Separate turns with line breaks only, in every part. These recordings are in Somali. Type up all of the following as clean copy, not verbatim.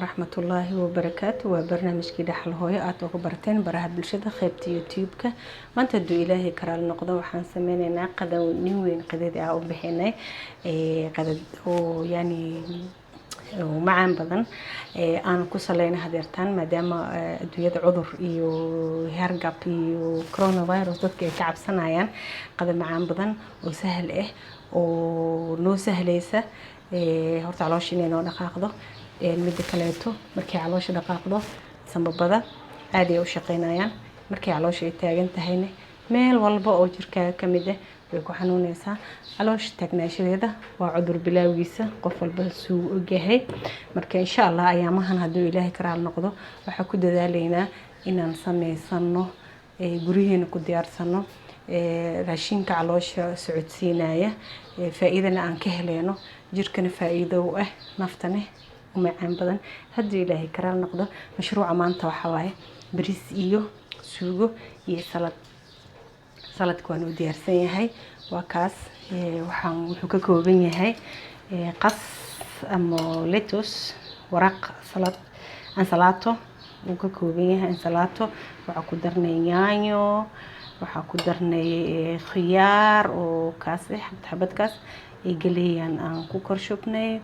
Waraxmatullaahi wabarakaatu. Waa barnaamijkii Dhaxal Hooyo aad uga barateen baraha bulshada, qeybta YouTube-ka. Maanta, hadduu Ilaahay karaal noqdo, waxaan sameyneynaa qada nin weyn qadadi ah u bixinay, qadad oo yani oo macaan badan aan ku saleyna hadeertaan, maadaama adduunyada cudur iyo hergab iyo coronavirus dadka ay ka cabsanayaan. Qada macaan badan oo sahal ah oo noo sahlaysa horta caloosha inay noo dhaqaaqdo. Mida kaleeto, markay caloosha dhaqaaqdo, sambabada aad ay u shaqeynayaan. Markay caloosha ay taagan tahayna, meel walba oo jirkaaga ka mid ah way ku xanuuneysaa. Caloosha taagnaanshadeeda waa cudur bilaawgiisa, qof walba suu ogyahay. Marka, insha Allah, ayaamahan, hadduu Ilaahay ka raali noqdo, waxaa ku dadaaleynaa inaan sameysano, guryaheena ku diyaarsano raashinka caloosha socodsiinaya, faa-iidana aan ka heleyno, jirkana faa-iido u ah, naftana u macaan badan, hadduu Ilaahay ka raali noqdo. Mashruuca maanta waxaa waaye bariis iyo suugo iyo salad. Saladka waan u diyaarsan yahay, waa kaas. Waxaan wuxuu ka kooban yahay qas ama lettuce, waraq salad, ansalaato wuu ka kooban yahay. Ansalaato waxaa ku darnay yaanyo, waxaa ku darnay khiyaar oo kaas ah, xabad xabadkaas iyo galeeyaan aan ku kor shubnay.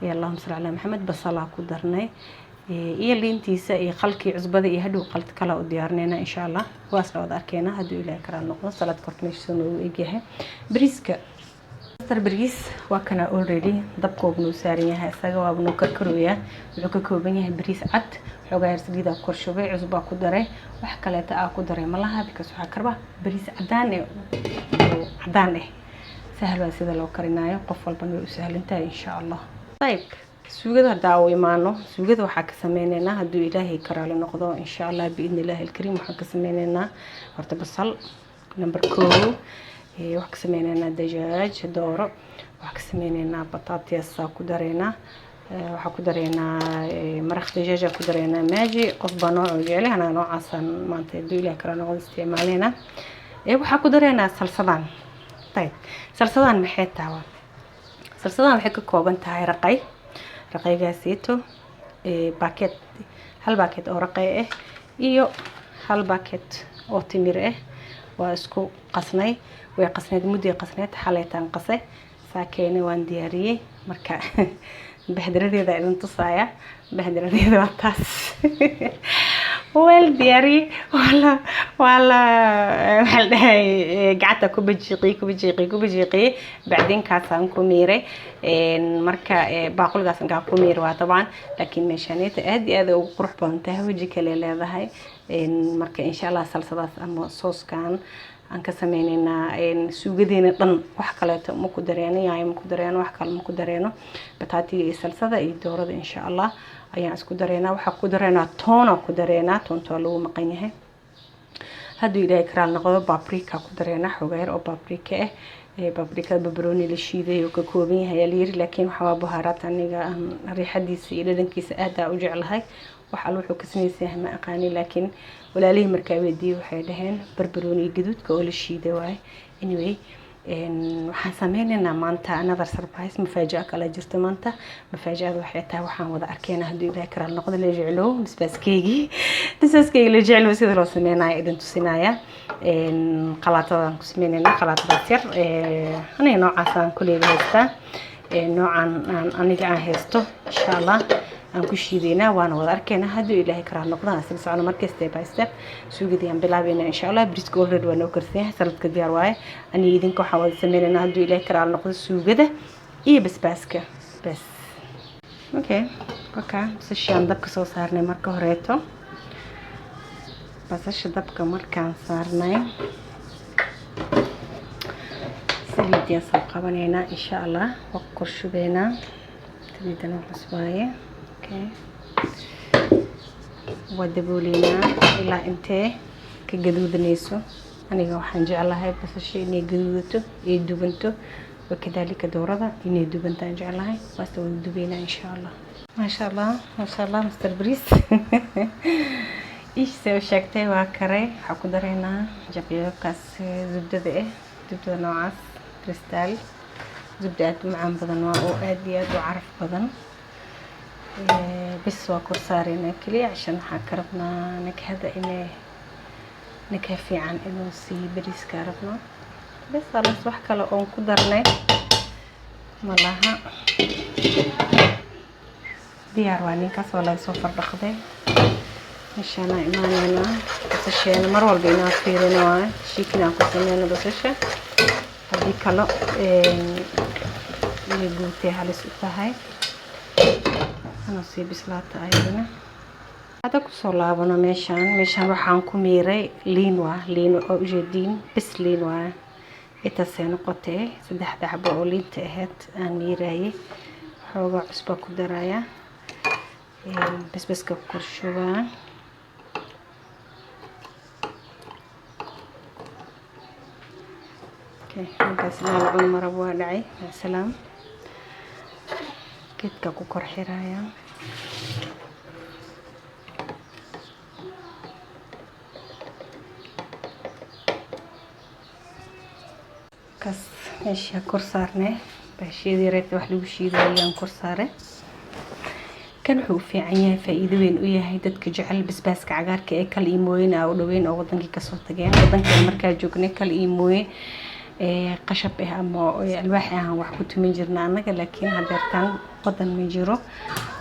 Allahuma salli calaa Maxamed. Basalaa ku darnay iyo liintiisa iyo qalkii cusbada iyo hadhow qalt kala u diyaarinayna, insha Allah. Waas la wada arkeena hadduu Ilaahay karaal noqdo. Saladka horta meesha noogu egyahay. Bariiska, master bariis, waa kana already dabkoobu noo saaran yahay, isaga waaba noo karkarooyaa. Wuxuu ka kooban yahay bariis cad, xoogaa yar saliidaa ku kor shubay, cusbaa ku daray, wax kaleeta aa ku daray malaha, because waxaa karba bariis cadaan eh oo cadaan ah. Sahal waa sida loo karinaayo, qof walbana way u sahlan tahay, insha Allah. Ayib, suugada haddaa u imaano, suugada waxaa ka sameyneynaa, hadduu Ilaahay karaali noqdo, insha Allah, biidni Illaahi alkariim, waxaan ka sameyneynaa horta basal number 1. Waxaan ka sameyneynaa dajaaj, dooro. Waxaan ka sameyneynaa bataatiyasaa ku dareynaa. Waxaa ku dareynaa maraq dajaajaa ku dareynaa, Maggi. Qof baa nooc jecel, anaga noocaasaan maanta, hadduu Ilaah karaali noqdo, isticmaaleynaa. Waxaa ku dareynaa salsadan. Ayib, salsadan maxay tahay? Salsadan waxay ka kooban tahay raqay, raqaygaasito baaket, hal baaket oo raqay ah iyo hal baaket oo timir ah. Waa isku qasnay, way qasneyd, mudday qasneyd, xalaytaan qasay, saakeena waan diyaariyey. Marka bahdaradeeda idin tusaaya, bahdaradeeda waa taas. Waa la diyaariyey, waa la maxaa la dhahay, gacanta ku bajiiqiyey, ku bajiiqiyey, ku bajiiqiyey. Bacdin kaasaan ku miiray. Marka baaquligaas inkaa ku miiray waa dabcan, laakiin meeshaanita aad iyo aad ay ugu qurux badan tahay, weji kale leedahay. Marka, insha Allah, salsadaas ama sooskan aan ka sameyneynaa suugadeena dhan. Wax kaleeto ma ku dareeno, yaayo ma ku dareeno, wax kale ma ku dareeno. Bataatiga iyo salsada iyo doorada, insha Allah, ayaan isku dareynaa. Waxaa ku dareynaa toona, ku dareynaa toonta, waa lagu maqan yahay, hadduu Ilaahay karaal noqdo. Paprika ku dareynaa, xoogaa yar oo paprika ah. Paprikada barbarooni la shiiday oo ka kooban yahay ayaa layiri, laakiin waxaa waa buhaaraat aniga aan riixadiisa iyo dhadhankiisa aad aa u jeclahay. Wax alla wuxuu ka samaysan yahay ma aqaani, laakiin walaalihii markaa weydiiyey waxay dhaheen barbarooni gaduudka oo la shiiday waaye. Anyway, waxaan sameyneynaa maanta another surprise, mafaaji'a kala jirto maanta. Mafaaji'ada waxay tahay, waxaan wada arkeynaa, hadduu Ilaahay karaal noqdo, la jeclow basbaaskeygi, basbaaskeygi la jeclow sida loo sameynayo idin tusinaya. Qalaatadaan ku sameyneynaa, qalaatadaas yar. Aniga noocaasaan kuleyga haystaa, noocan aan aniga aan haysto, insha Allah, aan ku shiideynaa, waana wada arkeynaa, hadduu Ilaahay karaal noqdo. Aan isla socono marka step by step. Suugadii aan bilaabeynaa, insha Allah. Bariiska already waa noo karsan yahay, saladka diyaar waaye. Aniga idinka waxaan wada sameyneynaa, hadduu Ilaahay karaal noqdo, suugada iyo basbaaska bas. Okay, waka basashaan dabka soo saarnay. Marka horeeto basasha dabka markaan saarnay, saliidiyaan soo qabanaynaa, insha Allah. Waa ku kor shubeynaa saliidana, waxaas waaye. Okay, waa dabooleynaa ilaa intee ka gaduudanayso. Aniga waxaan jeclahay basasha inay gaduudato ay dubanto, wakadaalika doorada inay dubantaan jeclahay. Waase wada dubeynaa, insha Allah. Maasha Allah, maasha Allah, master bariis iishse u sheegtay waa karay. Waxaa ku dareynaa jabyaabkaas zubdada ah, zubdada noocaas Cristal, zubda aad u macaan badan waa oo aad iyo aad u caraf badan. Bis waa kor saareynaa keliya, cashan waxaa ka rabnaa nakhada inay nakha fiican inuu siiyo bariiska rabnaa. Bes, alas, wax kale oon ku darnay ma laha. Diyaar waa ninkaas, waa laga soo fardhaqday. Meeshaanaa imaaneynaa. Basasheena mar walba inaan fiirino waaye, shiikin aan ku sameyno basasha, haddii kalo inay guutay halis u tahay. Anoo sii bislaata ayadana. Hadda kusoo laabano meeshaan. Meeshaan waxaan ku miiray liin, waa liin oo ujeediin, bis liin waa. Intaasay noqotay saddexda xabo oo liinta ahayd aan miirayay. Xoogaa cusba ku daraya, basbaska ku kor shubaa. Ninkaas inaa la cuno marab, waa dhacay. Macasalaam. Geedka ku kor xiraya. Kaas meesha kor saarnay baashiyadii reebta wax lagu shiiday ayaan kor saaray. Kan wuxuu u fiican yahay, faa'iido weyn u yahay dadka jecel basbaaska cagaarka ee kal iyo mooyena aa u dhaweyn oo wadankii kasoo tageen. Wadankan markaa joognay, kal iyo mooye qashab ah ama alwaax ah aan wax ku tumin jirna annaga, laakiin hadeertaan wadan ma jiro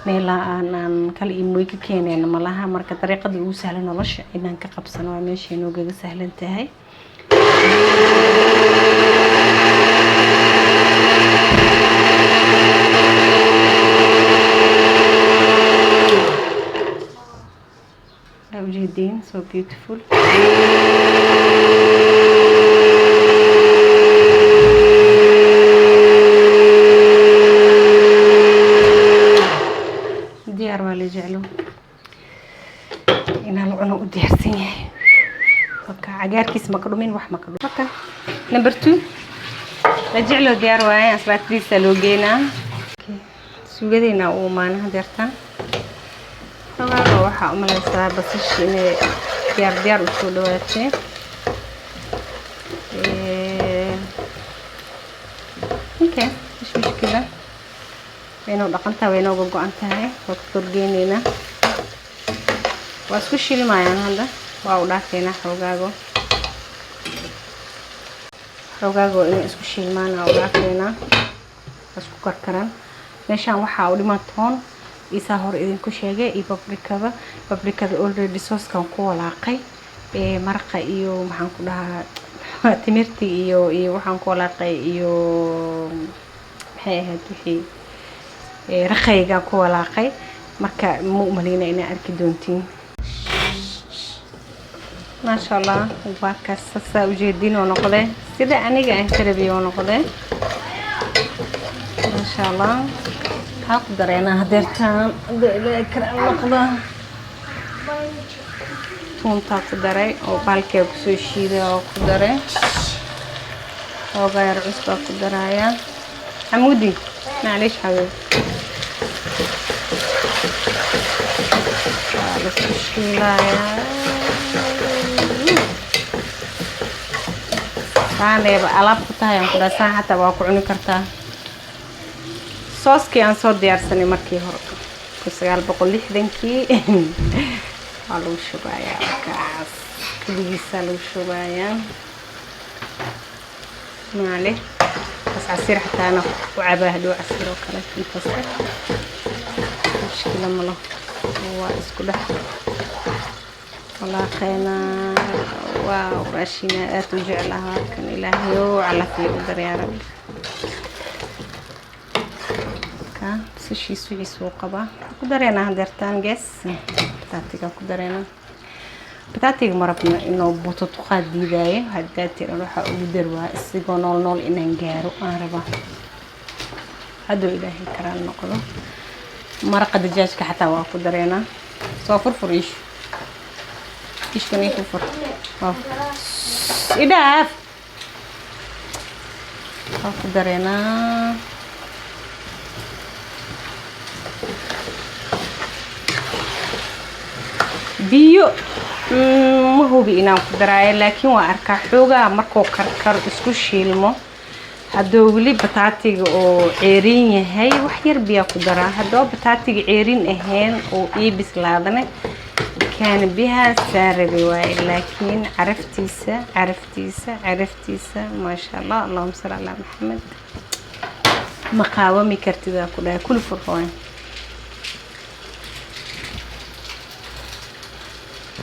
meelaha aan kal iyo mooye ka keenayna malaha. Marka dariiqada ugu sahlan nolosha inaan ka qabsano waa meeshay noogaga sahlan tahay. Waa ujeediin, so beautiful. Diyaar waa la jeclo inaa la cuno, u diyaarsan yahay. Waka cagaarkiis maka dhumin, wax maka dhumin. Waka number 2 la jeclo, diyaar waaye. Aslaatadiisa loo geynaa. Suugadeena u imaana hadeertaan. Xogaaga waxaa u maleysaa basasha inay diyaar diyaar usoo dhawaatay. Okay, مش مشكلة, waynoo dhaqan tahay, waynooga go-an tahay. Waa ku korgeyneynaa, waa isku shilmayaan hadda. Waa u dhaafeynaa xoogaago, xoogaago inay isku shilmaan aa u dhaafeynaa, waa isku karkaran. Meeshaan waxaa u dhiman toon isaa hore idinku sheegay iyo paprikada. Paprikada already saucekan ku walaaqay, maraqa iyo maxaan ku dhahaa, timirtii iyo waxaan ku walaaqay iyo maxay ahayd wixii raqayga ku walaaqay. Marka ma umaleyna inaa arki doontiin. Maasha Allah, waa kaas, sasaa ujeedin oo noqday sida aniga aan ka rabay oo noqday. Maasha Allah. Maxaa ku dareynaa hadeertaan? Hadda Ilaahay karaan noqda, tuuntaa ku daray oo baalkee kusoo shiiday oo ku daray. Xoogaa yar cusbaa ku daraya. Xamuudi, macliish xabiib, waa lasku shiilayaa. Saanayba alaab ku tahay aan ku dhaha, saan xataa waa ku cuni kartaa. Sooskii aan soo diyaarsanay markii hore 1960-kii waa lagu shubayaa markaas, keligiisaa lagu shubayaa. Maale bas, casiir xataa ana ku cabaa hadhow, casiir oo kale intaas mushkila malo. Waa isku dhex walaaqeynaa. Waaw, raashina aad u jeclaha kan. Ilaahayow calafiya u dar yaa Rabbi. Ka basashiis wixiis wuu qabaa. Ku dareynaa hadeertaan gees bataatiga ku dareynaa. Bataatiga ma rabno inuu bututuqaa diidaayo. Haddaa tiran waxaa ugu darwaa isigoo nool nool inaan gaaro aan rabaa, hadduu Ilaahay karaan noqdo. Maraqa dajaajka xataa waa ku dareynaa. Soo furfur iish, ishkan ii furfur, idhaaf. Waa ku dareynaa. Biyo ma hubi inaan ku daraayo, laakiin waa arkaa xoogaa markuu karkaro isku shiilmo. Hadduu weli bataatiga oo ceerin yahay, wax yar biyaa ku daraa. Haddoo bataatiga ceerin ahayn oo ii bislaadane, kaana biyaha saarabi waaye, laakiin caraftiisa, caraftiisa, caraftiisa, maasha Allah, allahuma salli calaa Maxamed, ma qaawami kartid aa ku dhahay. Kuli furfa waay.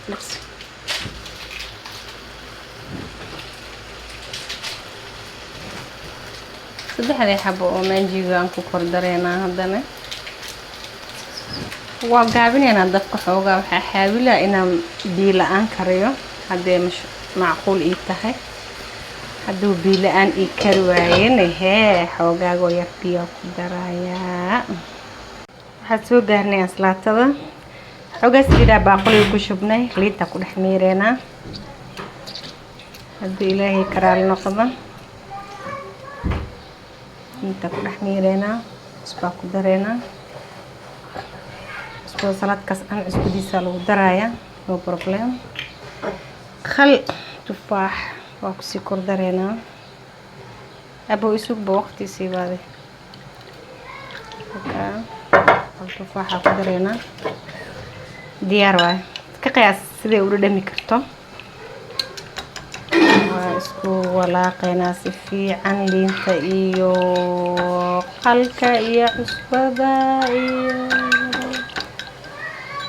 Dhaqso. Saddexdii xabo oo Maggi-ga aan ku kor dareynaa. Haddana waa gaabinaynaa dabka xoogaa. Waxaa xaawilaa inaan biyo la-aan kariyo haddee macquul ii tahay. Hadduu biyo la-aan ii kari waayena, hee, xoogaagoo yar biyaa ku darayaa. Waxaad soo gaarnay ansalaatada. Xoogaa saliidaa baaquliga ku shubnay, liinta ku dhex miireynaa hadduu Ilaahay karaal noqdo. Liinta ku dhex miireynaa, cusbaa ku dareynaa. Cusbada salaadkaas dhan cusbadiisa lagu darayaa, no problem. Khal tufaax waa kusii kor dareynaa. Abo, isugba, waqtiisii baade. Khal tufaaxa ku dareynaa, diyaar waaye. Ka qiyaas siday u dhadhami karto. Waa isku walaaqeynaa si fiican liinta iyo qalka iyo cusbada iyo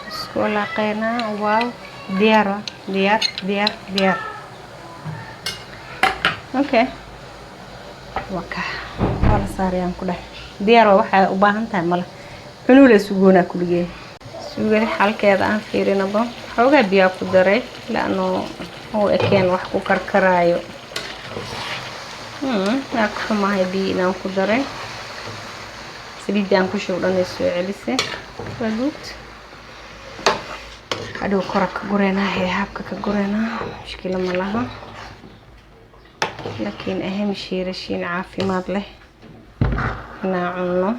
isku walaaqeynaa. Wow, diyaar waa, diyaar, diyaar, diyaar. Okay, waa ka waa la saarayaan ku dheh. Diyaar waa, waxaa u baahan tahay male. Cunuula sugoonaa kuligee. Suugada xalkeeda aan fiirinaba. Xoogaa biyaa ku daray laano uu ekeen wax ku karkaraayo. Waa ka xumahay biyo inaan ku daray. Saliidda aan ku shub dhan ay soo celisay. Waa good. Hadhow kora ka gureynaa, heehaabka ka gureynaa, mushkilo ma laha, laakiin aham shay rashiin caafimaad leh inaan cunno.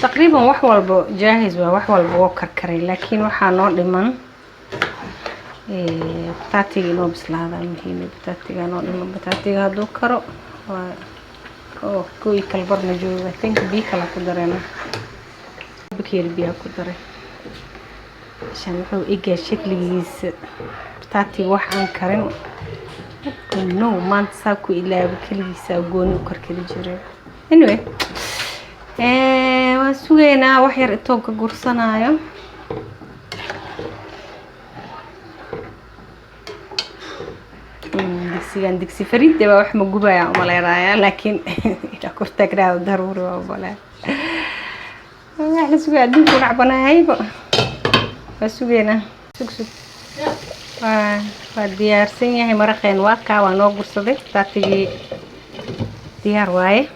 Taqriiban wax walba jaahiz waa, wax walba woo karkaray, laakiin waxaa noo dhiman bataatiga inoo bislaada. Muhiim bataatiga noo dhiman. Bataatiga hadduu karo waa oo gooyi kalbarna jooga. I think biyo kala ku dareena, bakeeri biyaa ku daray. Meeshaan wuxuu egaa shakligiisa bataatiga wax aan karin. No, maanta saa ku ilaaba, keligiisa gooni u karkari jiray. Anyway, waan sugaynaa wax yar intoo ka gursanaayo. Digsigan digsi fariida baa wax ma gubaya umaleynayaa, laakiin ilaa kor taagnaado daruuri waa umalaya. Wax la sugaya adduunku dhacbanahayba, waa sugaynaa. Sug, sug. Waa diyaarsan yahay maraqeen. Waa kaa, waa noo gursaday. Bataatigii diyaar waaye,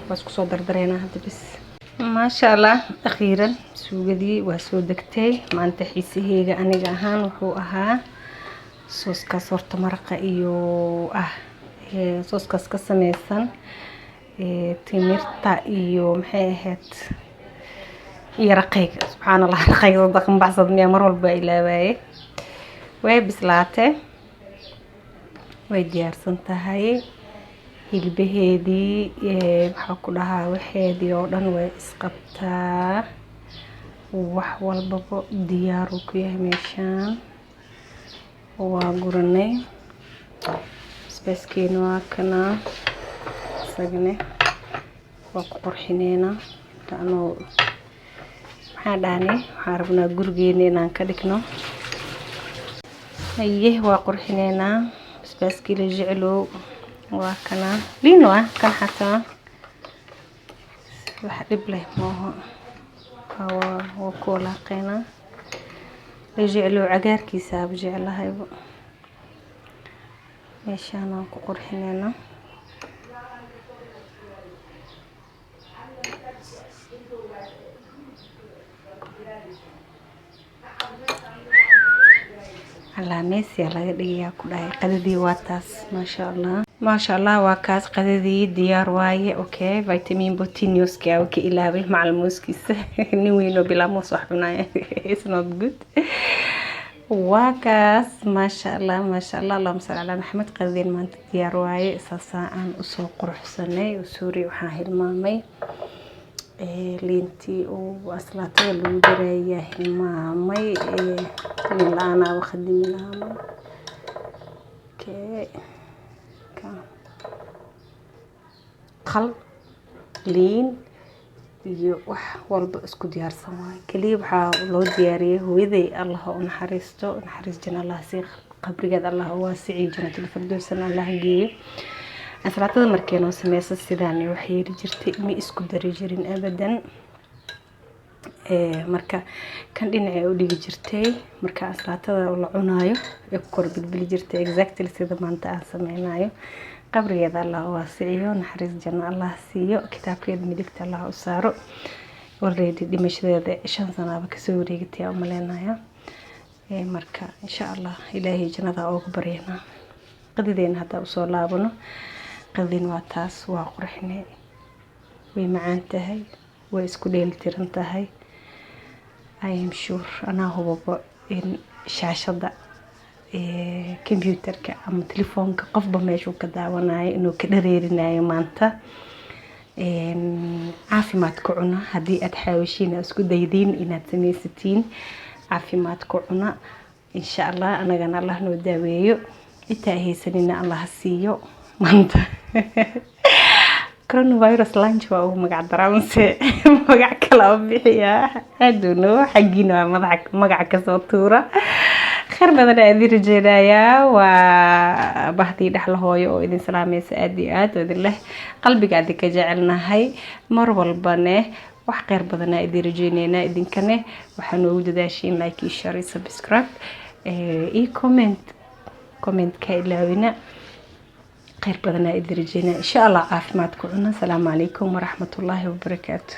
waa isku soo dardareynaa hadda bis. Maasha Allah, akhiiran suugadii waa soo degtay. Maanta xiisaheyga aniga ahaan wuxuu ahaa sooskaas horta maraqa iyo ah sooskaas ka sameysan timirta iyo maxay ahayd iyo raqayga. Subxaan Allah, raqayga sadaqan baxsad miya, mar walba ilaawaye. Way bislaatay, way diyaarsan tahay. Hilbaheedii, maxaa ku dhahaa, waxeedii oo dhan way isqabtaa. Wax walbaba diyaar uu ku yahay. Meeshaan waa guranay. Basbaaskeena waa kana, isagane waa ku qurxineynaa laano. Maxaa dhahnay? Waxaan rabnaa gurigeena inaan ka dhigno. Haye, waa qurxineynaa. Basbaaskii la jeclow waa kana, liin waa kan, xataa wax dhib leh maaha. Waa ku walaaqeynaa. La jeclow cagaarkiisa aaba jeclahayba. Meeshaan waan ku qurxineynaa. Calaameysyaa laga dhigayaa ku dhahay. Qadadii waa taas. Maasha Allah, maasha Allah, waa kaas, qadadii diyaar waaye. Okay, vitamin proteinska aa ka ilaaway, macal muuskiisa. Nin weyn oo bilaa moos wax cunaya, it's not good. Waa kaas, maasha Allah, maasha Allah, allahuma salli calaa Maxamed. Qadadeen maanta diyaar waaye, saasaa aan usoo quruxsanay. Sorry, waxaan hilmaamay liintii uu aslaatada lagu darayaa, hilmaamay. Liin la-aanaa khadimi lahaa. Okay, khal, liin iyo wax walba isku diyaarsan waaye. Kaliya waxaa loo diyaariyey hooyaday, Allah u naxariisto, naxariis jana Allah sii, qabrigeed Allah u waasiciyo, Jannatul Firdowsana Allah geeyo. Ansalaatada markay noo sameysa sidaan wax yeeli jirtay, ma isku dari jirin abadan. Marka kan dhinacay u dhigi jirtay, marka ansalaatada la cunaayo ee ku kor bilbili jirtay, exactly sida maanta aan sameynayo. Qabrigeeda Allah u waasiciyo, naxariis janno Allah siiyo, kitaabkeeda midigta Allah u saaro. Already dhimashadeeda 5 sanaaba kasoo wareegatay u maleynaya. Marka insha Allah Ilaahay jannada ooga baryanaa. Qadideena haddaa usoo laabano, qadin waa taas, waa qurxine, way macaan tahay, way isku dheelitiran tahay. I am sure, anaa hubabo in shaashada computerka ama telefoonka qofba meeshuu ka daawanayo inuu ka dhareerinayo maanta. Caafimaad ku cuna. Haddii aad xaawashiin isku daydiin inaad sameysatiin, caafimaad ku cuna insha Allah. Anagana Allah noo daaweeyo, intaa haysanina Allah siiyo. Maanta coronavirus lunch waa ugu magac daraa mase magac kale oo bixiyaa? Aduno xaggiina waa madaxa magaca kasoo tuura. Khayr badan aa idin rajeynayaa. Waa bahdii Dhexla Hooyo oo idin salaamaysa aada iyo aad, oo idin leh qalbiga idinka jecelnahay mar walbane. Wax kheyr badanaa idin rajeyneynaa. Idinkane waxaa noogu dadaashiin like iyo share iyo subscribe iyo comment. Comment-ka ilaawina. Kheyr badanaa idin rajeynaa insha Allah. Caafimaad ku cuna. Asalaamu calaykum waraxmatullaahi wabarakaatu.